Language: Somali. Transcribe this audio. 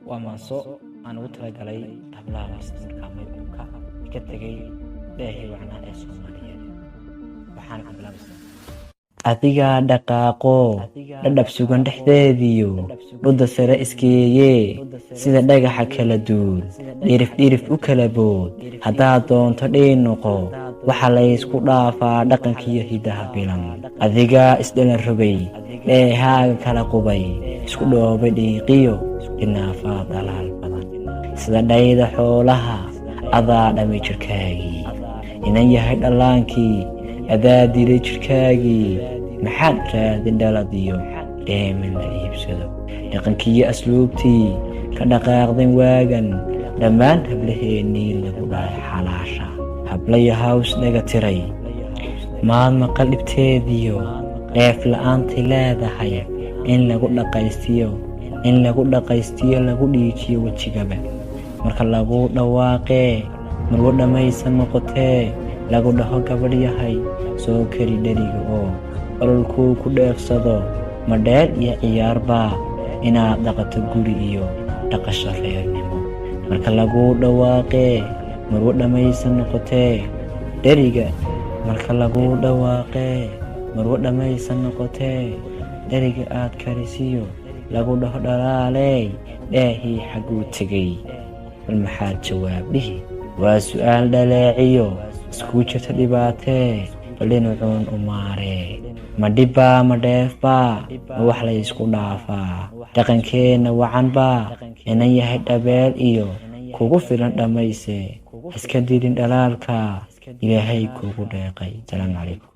Waa maanso aan ugu talagalay hablaha marsan markaa maybka ka tegay dheehii wacnaa ee Soomaaliyeed. Waxaana ku bilaabaysaa: Adigaa dhaqaaqo dhadhab sugan dhexdeediyo dhudda sare iskeeyee, sida dhagaxa kala duul, dhirif dhirif u kala bood. Haddaad doonto dhiin noqo, waxa laysku dhaafaa dhaqankiyo hiddaha bilan. Adigaa isdhalan rogay, dheehaaga kala qubay, isku dhoobay dhiiqiyo dhinaafaa dhalaal badan. Sida dhayda xoolaha adaa dhamay jidhkaagii, inan yahay dhallaankii adaa dilay jidhkaagii. Maxaad raadin dhaladiyo dheeman la iibsado? Dhaqankiiyo asluubtii ka dhaqaaqdan waagan, dhammaan hablaheennii lagu dhalay xalaasha, hablayo haws dhaga tiray. Maad maqal dhibteediyo dheef la'aantay leedahay in lagu dhaqaystiyo, in lagu dhaqaystiyo, lagu dhiijiyo wejigaba. Marka lagu dhawaaqee marwo dhammaysan noqotee, lagu dhaho gabadh yahay soo kari dheriga oo ololkuu ku dheefsado, ma dheel iyo ciyaarbaa inaad dhaqato guri iyo dhaqasho reernimo? Marka lagu dhawaaqee marwo dhammaysan noqotee dheriga, marka lagu dhawaaqee marwo dhammaysan noqotee, dheriga aad karisiyo lagu dhaho dhalaaley, dheehii xagguu tegay? Bal maxaad jawaab dhihi? Waa su'aal dhaleeciyo iskuu jirta dhibaatee, bal dhinacuun u maaree. Ma dhibbaa, ma dheefbaa, ma wax laysku dhaafaa dhaqankeenna wacanbaa? Inan yahay dhabeel iyo kugu filan dhammayse, iska dilin dhalaalka Ilaahay kugu dheeqay. Asalaamu calaykum.